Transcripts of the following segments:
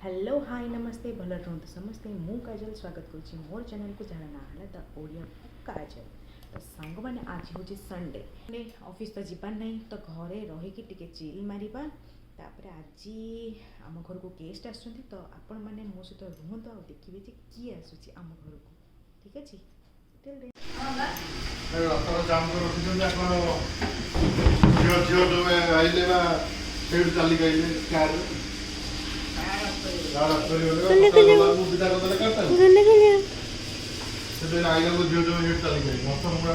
Hello, high, ନମସ୍ତେ। ଭଲରେ ରୁହନ୍ତୁ ସମସ୍ତେ। ମୁଁ କାଜଲ, ସ୍ୱାଗତ କରୁଛି ମୋର ଚ୍ୟାନେଲକୁ, ଯାହାର ନାଁ ହେଲା ଦ ଓଡ଼ିଆ କାଜଲ। ତ ସାଙ୍ଗମାନେ, ଆଜି ହେଉଛି ସଣ୍ଡେ। ଅଫିସ୍ ତ ଯିବାର ନାହିଁ, ତ ଘରେ ରହିକି ଟିକେ ଚିଲ୍ ମାରିବା। ତାପରେ ଆଜି ଆମ ଘରକୁ ଗେଷ୍ଟ ଆସୁଛନ୍ତି। ତ ଆପଣମାନେ ମୋ ସହିତ ରୁହନ୍ତୁ ଆଉ ଦେଖିବେ ଯେ କିଏ ଆସୁଛି ଆମ ଘରକୁ। ଠିକ୍ ଅଛି? Till then. ରାସ୍ତାରେ ଜାମ୍ କରି ରଖିଛନ୍ତି ଆପଣ। ଝିଅ ଝିଅ ଯୋଉ ଆଇଲେ ବା, ସେଇଠୁ ଚାଲିକି ଆଇଲେ କାରରେ। ମୁଁ ବିଦା କରିଦେଲେ କାରଟାକୁ। ସେଠି ଆଇଲାକୁ ଝିଅ ଯୋଉ ସେଇଠୁ ଚାଲିକି ଆଇଲେ ମସ୍ତ ମୁଣ୍ଡା।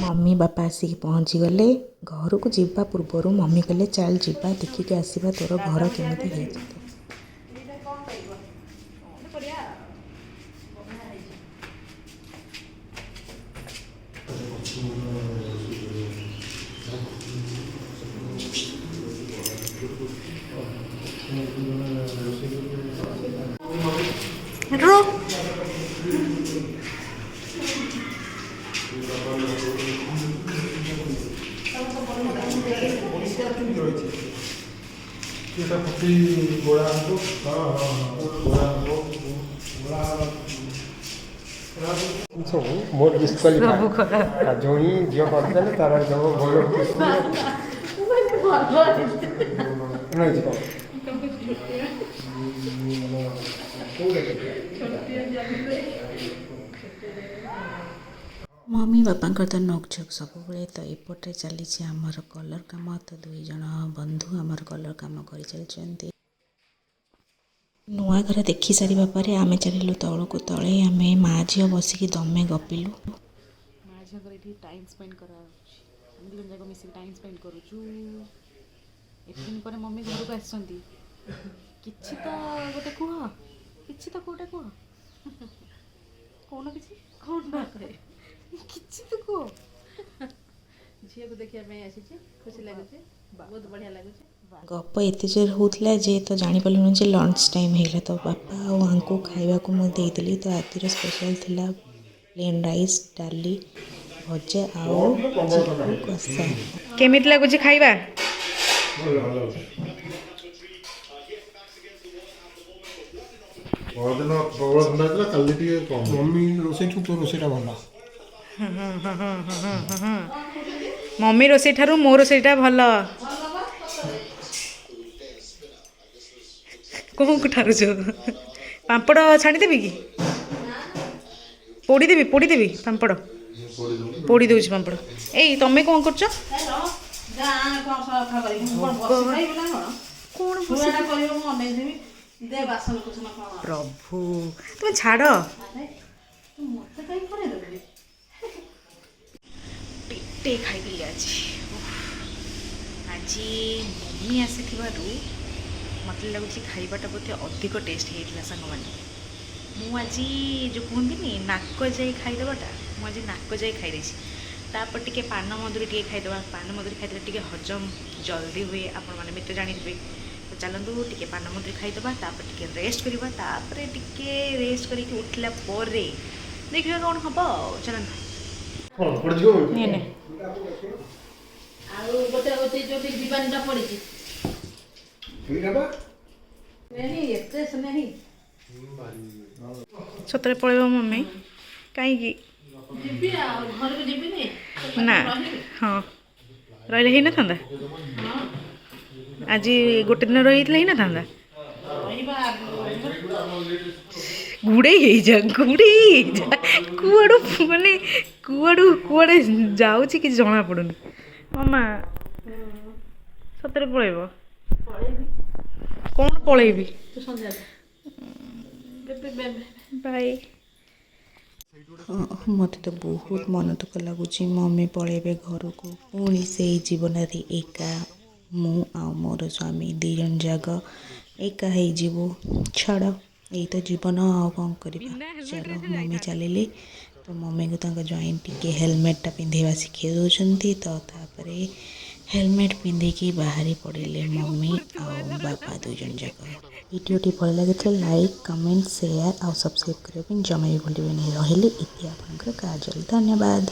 ମମି ବାପା ଆସିକି ପହଞ୍ଚିଗଲେ। ଘରକୁ ଯିବା ପୂର୍ବରୁ ମମି କହିଲେ, "ଚାଲ ଯିବା, ଦେଖିକି ଆସିବା ତୋର ଘର କେମିତି ହେଇଛି।" ଏଇଟା କ'ଣ ପାଇବ? କଣ କରିବା, ବଢ଼ିଆ ହେଇଛି। ରୁ। ଏଟା ପତି ଗୋଳା ହବ। ହଁ, ଗୋଳା ହବ, ଗୋଳା। ସବୁ ମୋର ସବୁ ଖରାପ। ଜୋଇଁ ଝିଅ କରିଦେଲେ ତାର ଜମ ଭଲ। ଭଲ। ରହିଛି କଣ? ମମି ବାପାଙ୍କର ତ ନୋକଝୋକ ସବୁବେଳେ। ତ ଏପଟରେ ଚାଲିଛି ଆମର କଲର୍ କାମ। ତ ଦୁଇ ଜଣ ବନ୍ଧୁ ଆମର କଲର୍ କାମ କରିଚାଲିଛନ୍ତି। ନୂଆ ଘର ଦେଖି ସାରିବା ପରେ ଆମେ ଚାଲିଲୁ ତଳକୁ। ତଳେ ଆମେ ମା ଝିଅ ବସିକି ଦମେ ଗପିଲୁ। ମା ଝିଅଙ୍କର ଏଠି ଟାଇମ୍ ସ୍ପେଣ୍ଡ କରାହେଉଛି। ଆମେ ଦୁଇ ଜଣ ଯାକ ମିଶିକି ଟାଇମ୍ ସ୍ପେଣ୍ଡ କରୁଛୁ। ଏତେ ଦିନ ପରେ ମମି ଘରକୁ ଆସିଛନ୍ତି, କିଛି ତ ଗୋଟେ କୁହ, କିଛି ତ କୋଉଟା କୁହ। କହୁନ କିଛି। କ'ଣ ନ କହେ? କିଛି ତ କୁହ। ଝିଅକୁ ଦେଖିବା ପାଇଁ ଆସିଛି, ଖୁସି ଲାଗୁଛି, ବହୁତ ବଢ଼ିଆ ଲାଗୁଛି। ଗପ ଏତେ ଜୋର ହେଉଥିଲା ଯେ ତ ଜାଣିପାରିଲୁନି ଯେ ଲଞ୍ଚ ଟାଇମ୍ ହେଇଗଲା। ତ ବାପା ଆଉ ଆଙ୍କୁ ଖାଇବାକୁ ମୁଁ ଦେଇଦେଲି। ତ ଆଜିର ସ୍ପେଶାଲ୍ ଥିଲା ପ୍ଲେନ୍ ରାଇସ୍, ଡାଲି, ଭଜା ଆଉ ଚିକୁ କଷା। କେମିତି ଲାଗୁଛି ଖାଇବା? ଭଲ ଲାଗୁଛି। ପରଦିନ ପ୍ରବଳ ଥଣ୍ଡା ହେଇଥିଲା, କାଲି ଟିକେ କମ୍। ମମି ରୋଷେଇଠୁ ତୋ ରୋଷେଇଟା ଭଲ। ମମି ରୋଷେଇ ଠାରୁ ମୋ ରୋଷେଇଟା ଭଲ। କ'ଣ ଠାରୁଛ? ପାମ୍ପଡ଼ ଛାଣିଦେବି କି ପୋଡ଼ିଦେବି? ପୋଡ଼ିଦେବି ପାମ୍ପଡ଼, ପୋଡ଼ି ଦେଉଛି ପାମ୍ପଡ଼। ଏଇ, ତମେ କ'ଣ କରୁଛ? ଯା, କ'ଣ ସଫା କରିବି? ମୁଁ କ'ଣ ବସି ଖାଇବି ନା କ'ଣ? କ'ଣ? ଛୁଆଟା କରିବ, ମୁଁ ଅନେଇଥିବି? ଦେ ବାସନ କୁସନ କ'ଣ। ପ୍ରଭୁ, ତୁମେ ଛାଡ଼। ଆରେ, ତୁ ମୋତେ କାହିଁ କରେଇଦେବୁ? ପେଟେ ଖାଇଦେଲି ଆଜି। ଉଫ୍। ଆଜି ମମି ଆସିଥିବାରୁ ମୋତେ ଲାଗୁଛି ଖାଇବାଟା ବୋଧେ ଅଧିକ ଟେଷ୍ଟ ହେଇଥିଲା। ସାଙ୍ଗମାନେ, ମୁଁ ଆଜି ଯେଉଁ କୁହନ୍ତିନି ନାକ ଯାଇ ଖାଇଦେବାଟା, ମୁଁ ଆଜି ନାକ ଯାଇ ଖାଇଦେଇଛି। ତାପରେ ଟିକେ ପାନ ମଧୁରୀ ଟିକେ ଖାଇଦେବା। ପାନ ମଧୁରୀ ଖାଇଦେଲେ ଟିକେ ହଜମ ଜଲ୍ଦି ହୁଏ, ଆପଣମାନେ ବି ତ ଜାଣିଥିବେ। ତ ଚାଲନ୍ତୁ, ଟିକେ ପାନ ମଧୁରୀ ଖାଇଦେବା, ତାପରେ ଟିକେ ରେଷ୍ଟ କରିବା। ତାପରେ ଟିକେ ରେଷ୍ଟ କରିକି ଉଠିଲା ପରେ ଦେଖିବା କ'ଣ ହେବ ଆଉ। ଚାଲନ୍ତୁ। କ'ଣ ପଡ଼ିଯିବ? ନେ ନେ। ଆଉ ଗୋଟେ ହେଉଛି ଯୋଉଠି ଜୀବାଣୁଟା ପଡ଼ିଛି। ଏଇଟା ବା। ସ୍ନେହୀ, ଏତେ ସ୍ନେହୀ। ସତରେ ପଳେଇବ ମମି? କାହିଁକି? ଯିବି ଆଉ, ଘରକୁ ଯିବିନି? ନା। ରହିବି। ହଁ, ରହିଲେ ହେଇନଥାନ୍ତା? ଆଜି ଗୋଟେ ଦିନ ରହିଯାଇଥିଲେ ହେଇନଥାନ୍ତା? ରହିବା। ଗୁଡ଼େଇ ହେଇଯା, ଗୁଡ଼େଇ ହେଇଯା। କୁଆଡ଼ୁ ମାନେ କୁଆଡ଼ୁ କୁଆଡ଼େ ଯାଉଛି କିଛି ଜଣା ପଡ଼ୁନି। ମାମା, ସତରେ ପଳେଇବ? ପଳେଇବି। କ'ଣ ପଳେଇବି? ତୁ ସନ୍ଧ୍ୟା ବେବେ ବେବେ। ବାଇ। ମୋତେ ତ ବହୁତ ମନ ଦୁଃଖ ଲାଗୁଛି। ମମି ପଳେଇବେ ଘରକୁ, ପୁଣି ସେଇ ଜୀବନରେ ଏକା। ମୁଁ ଆଉ ମୋର ସ୍ୱାମୀ ଦୁଇ ଜଣ ଯାକ ଏକା ହେଇଯିବୁ। ଛାଡ଼, ଏଇ ତ ଜୀବନ, ଆଉ କ'ଣ କରିବା? ଚାଲ, ମମି ଚାଲିଲେ। ତ ମମିକୁ ତାଙ୍କ ଜ୍ୱାଇଁ ଟିକେ ହେଲମେଟ୍ଟା ପିନ୍ଧେଇବା ଶିଖେଇ ଦେଉଛନ୍ତି। ତ ତାପରେ ହେଲମେଟ୍ ପିନ୍ଧିକି ବାହାରି ପଡ଼ିଲେ ମମି ଆଉ ବାପା ଦୁଇ ଜଣ ଯାକ। ଭିଡ଼ିଓଟି ଭଲ ଲାଗିଥିଲେ ଲାଇକ୍, କମେଣ୍ଟ, ସେୟାର ଆଉ ସବସ୍କ୍ରାଇବ୍ କରିବା ପାଇଁ ଜମା ବି ଭୁଲିବେନି। ରହିଲି, ଇତି ଆପଣଙ୍କର କାଜଲ। ଧନ୍ୟବାଦ।